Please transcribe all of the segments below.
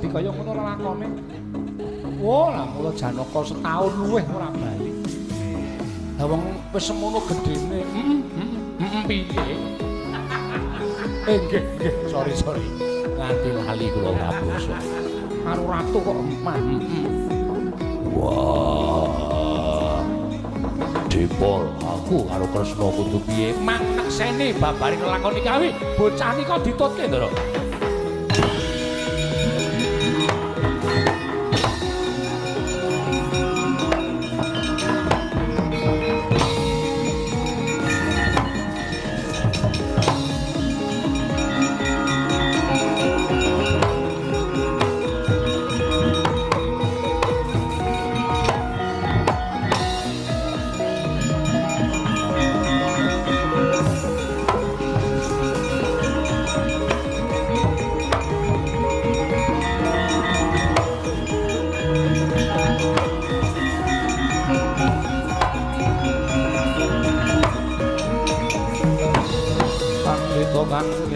dadi kaya ngono lelakone. Wah, lah mula Janaka setahun luwih ora bali. Lah wong wis semono gedene. Heeh, piye? Nggih, nggih, sorry. Nganti lali kula ora basa. Karo ratu kok emah. Wah. Dipol aku karo Kresna kudu piye? Mang nekseni babaring lelakon iki awi bocah nika ditutke, Ndara.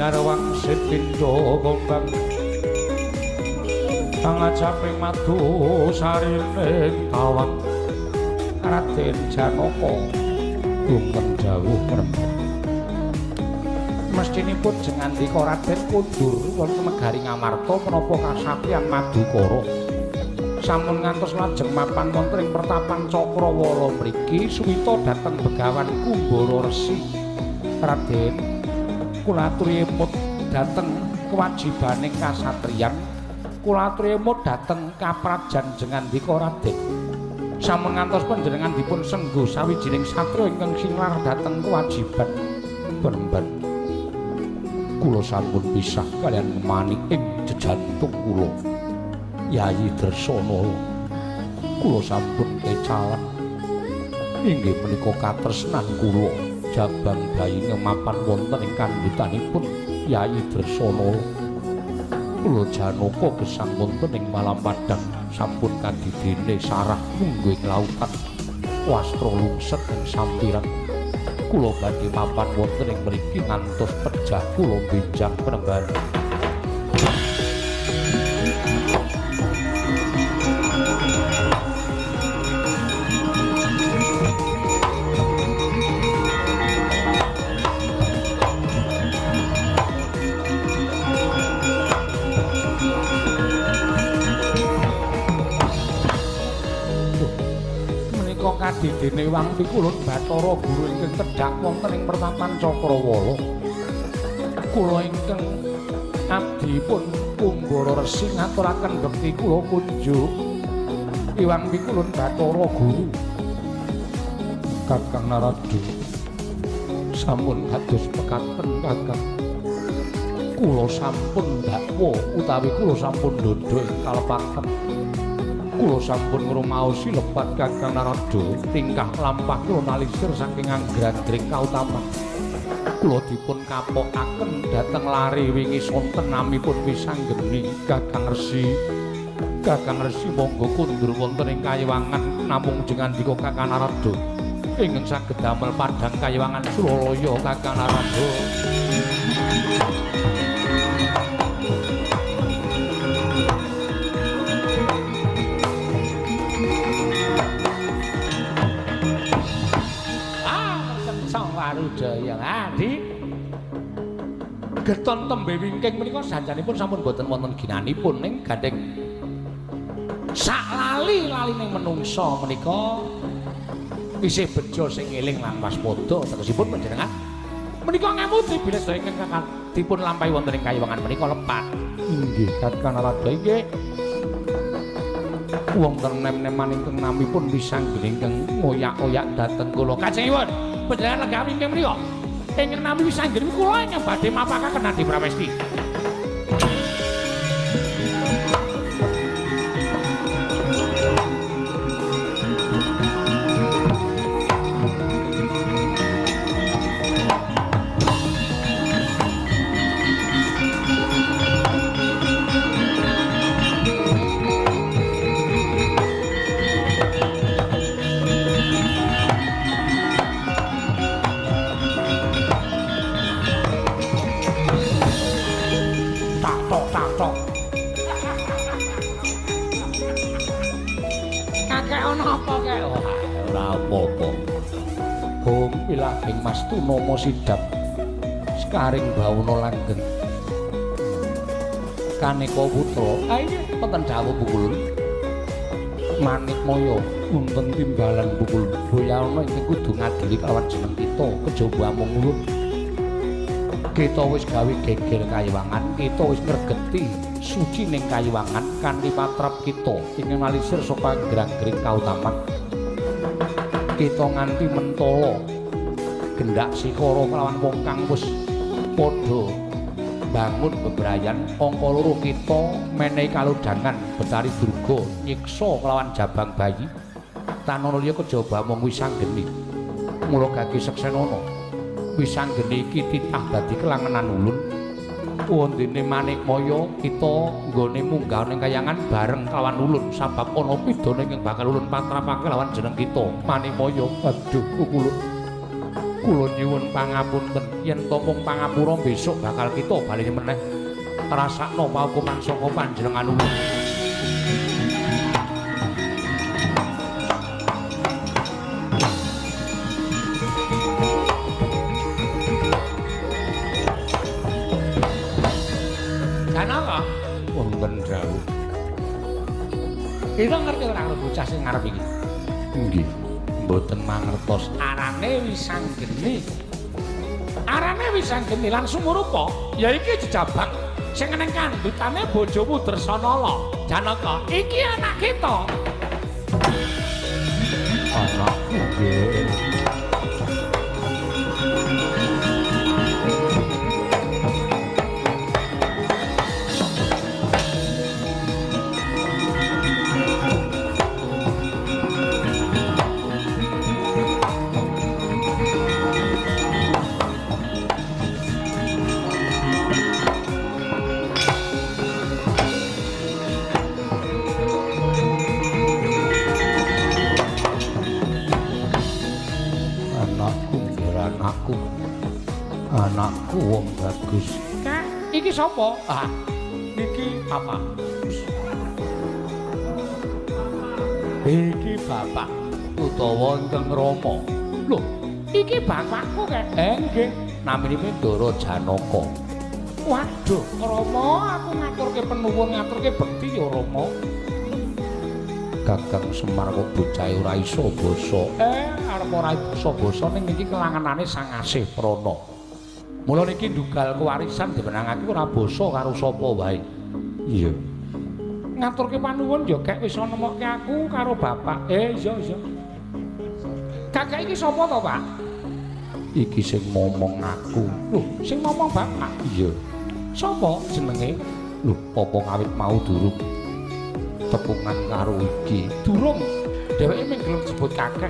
Wangsit pindha gombang kang ajaping madu sarining tawang Raden Janaka wonten dawuh ngrembak. Mestinipun jengandika Raden kundur wonten negari Ngamarta menapa kasatriyan Madukara sampun ngantos lajeng mapan wonten ing pertapan Cakrawala mriki suwita dhateng Begawan Kumbara Resi. Raden kula aturi emut dhateng kewajibaning kasatriyan, kula aturi emut dhateng kaprajan jengandika Raden. Sampun ngantos panjenengan dipun sengguh sawijining satriya ingkang sinlar dhateng kewajiban peremban. Kula sampun pisah kaliyan manik ing jejantung kula Yayi Dresanala. Kula sampun kecalan inggih menika katresnan kula jabang bayine mapan wonten ing kandhutanipun Yayi Dresanala. Kula Janaka gesang wonten ing malam padhang sampun kadidene sarah mungguh ing lautan wastra lungset ing sampiran. Kula badhe mapan wonten ing mriki ngantos pejah kula benjang penemban. Kadidene Wang Pikulun Bathara Guru ingkang tedhak wonten ing pertapan Cakrawala. Kula ingkang abdipun Kumbara Resi ngaturaken bekti kula kunjuk Iwang Pikulun Bathara Guru. Kakang Narada sampun kados pekaten Kakang. Kula sampun dakwa utawi kula sampun ndhodha ing kalepaken. Kula sampun ngrumaosi lepat Kakang Narada tingkah lampah kula nalisir saking anggrandring kautaman. Kula dipun kapokaken dhateng lare wingi sonten namipun wisanggeni Kakang Resi. Kakang Resi monggo kundur wonten ing kayiwangan namung jengandika Kakang Narada ingkang saged damel padhang kayiwangan Suralaya Kakang Narada. Warudaya Adi geton tembe wingking menika sanjanipun sampun boten wonten ginanipun ning gandeng sak lali-lalining menungsa menika isih bejo sing eling lan waspada tegesipun panjenengan menika ngemuti bilih sedaya ingkang dipun lampahi wonten ing kayiwangan menika lepat. Inggih Kakang Narada inggih. Wonten nem-neman ingkang namipun wisanggeni ingkang ngoyak-oyak dhateng kula. Kajengipun panjenengan lenggah wingking menika ingkang nami wisanggeni kula ingkang badhe mapakaken Adi Pramesti. Kakek ana apa kek? Wah, ora apa-apa. Hum pilahing mastu nama sidap. Sekaring bawana langgeng. Kaneka putra. Ha iki wonten dawuh Pukulun. Manikmaya wonten timbalan Pukulun. Boyana ingkang kudu ngadili kalawan jeneng kita kejaba amung ulun. Kita wis gawe geger kayiwangan, kita wis ngregeti suci ning kayiwangan kanthi patrap kita ingkang malisir saka grang-gring kautaman. Kita nganti mentala gendak sikara kelawan wong kang wis padha bangun bebrayan angka loro kita menehi kalodhangan Betari Durga nyiksa kelawan jabang bayi tanana liya kejaba mung wisanggeni. Mula gage seksenana wisanggeni iki titah dadi kelangenan ulun. Wondene Manikmaya kita nggone munggah ning kayangan bareng kelawan ulun sabab ana pidana ingkang bakal ulun patrapake lawan jeneng kita Manikmaya. Aduh ulun, kula nyuwun pangapunten yen to mung pangapura besok bakal kita bali meneh rasakno paukuman saka panjenengan ulun. Janaka wonten dawuh. Kita ngerti ora karo bocah sing ngarep iki? Nggih. Mboten mangertos. Arane Wisanggeni. Arane Wisanggeni lan sumurupa ya iki jejabang sing neng kandhutane bojomu Dresanala. Janaka, iki anak kita. Anakku nggih. Anakku wong bagus. Kak, iki sapa? Ah, niki bapak. Iki bapak utawa ingkang Rama. Lho, iki bapakku kek. Nggih, naminipun Ndara Janaka. Waduh, Rama, aku ngaturke penuwun, ngaturke bekti ya Rama. Kakang Semar kok bocah ora iso basa. Arep ora iso basa ning iki kelangenane Sang Asih Prana. Mula niki ndugal kewarisan dimenangake ora basa karo sapa wae. Iya. Ngaturke panuwun ya kek wis nemokke aku karo bapak. Iya iya. Kakek iki sapa to, Pak? Iki sing momong aku. Lho, sing momong bapak? Iya. Sapa jenenge? Lho, apa kawit mau durung tepungan karo iki? Durung. Dheweke mung gelem disebut kakek.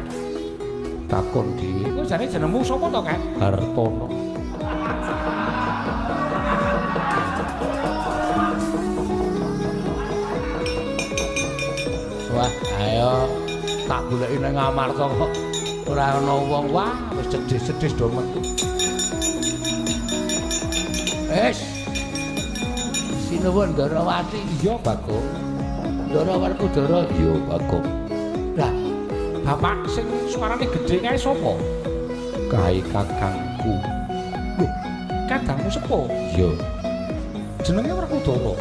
Takon dhewe. Kowe jane jenengmu sapa to, Kek? Hartono. Wah, ayo tak goleki nang Amarta kok ora ana wong. Wah, wis cedhis-cedhis do metu. Wis. Sinuwun Ndarawati. Iya, Bagong. Ndara Werkudara. Iya, Bagong. Lah, bapak sing suarane gedhe kae sapa? Kae kakangku. Lho, kadangmu sepuh? Iya. Jenenge Werkudara.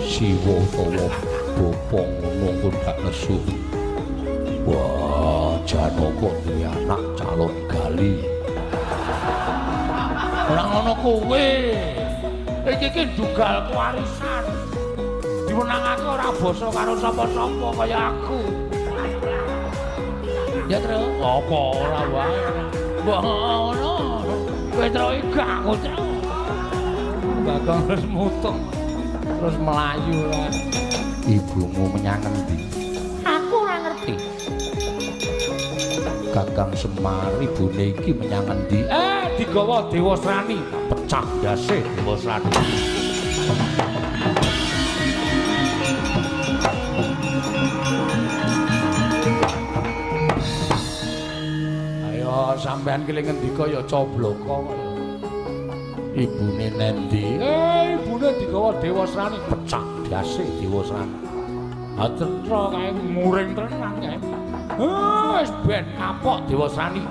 Siwa utawa bapa ngono kok ndak nesu. Wah, Janaka duwe anak calon gali. Ora ngono kowe. Iki iki ndugal kewarisan. Diwenangake ora basa karo sapa-sapa kaya aku. Ya, Tru. Apa ora wae. Mbok ngono. Kowe Tru iki aku, Tru. Bagong terus mutung. Terus melayu lah. Ibumu menyang endi? Aku ora ngerti. Kakang Semar ibune iki menyang endi? Digawa Dewasrani. Pecah ndase Dewasrani. Ayo sampean ki ngendika ya cobloko. Ibune nendi? Ibune digawa Dewasrani. Pecah ndase Dewasrani. Ha cetha kae muring tenan kae. Wis ben kapok Dewasrani.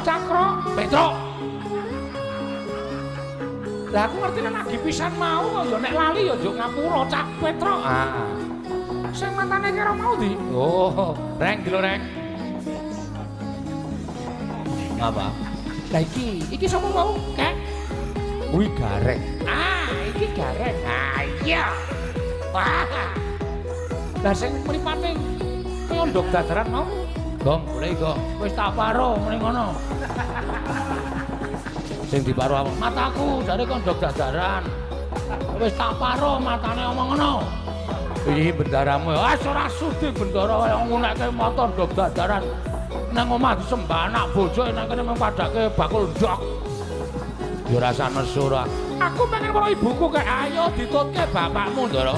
Cakra Petruk. Lah aku ngerti nek lagi pisan mau kok ya nek lali ya njuk ngapura Cak Petruk. Ah. Sing mantane kira mau ndi? Oh, reng lho reng. Ngapa? Lah iki sapa mau? Kek. Kuwi Gareng. Ah, iki Gareng. Ah iya. Wah. Lah sing mripate kaya ndok dadaran mau. Gong, boleh gong. Wis tak paro muni ngono. Sing diparo apa? Mataku jare kon ndok dadaran. Wis tak paro matane omong ngono. Iki bendaramu. Ah ora sudi bendara kaya ngunekke mata ndok dadaran. Nang omah disembah anak bojo nang kene mung padake bakul ndok. Ya rasa nesu ora. Aku pengen weruh ibuku kae. Ayo ditutke bapakmu, Ndara.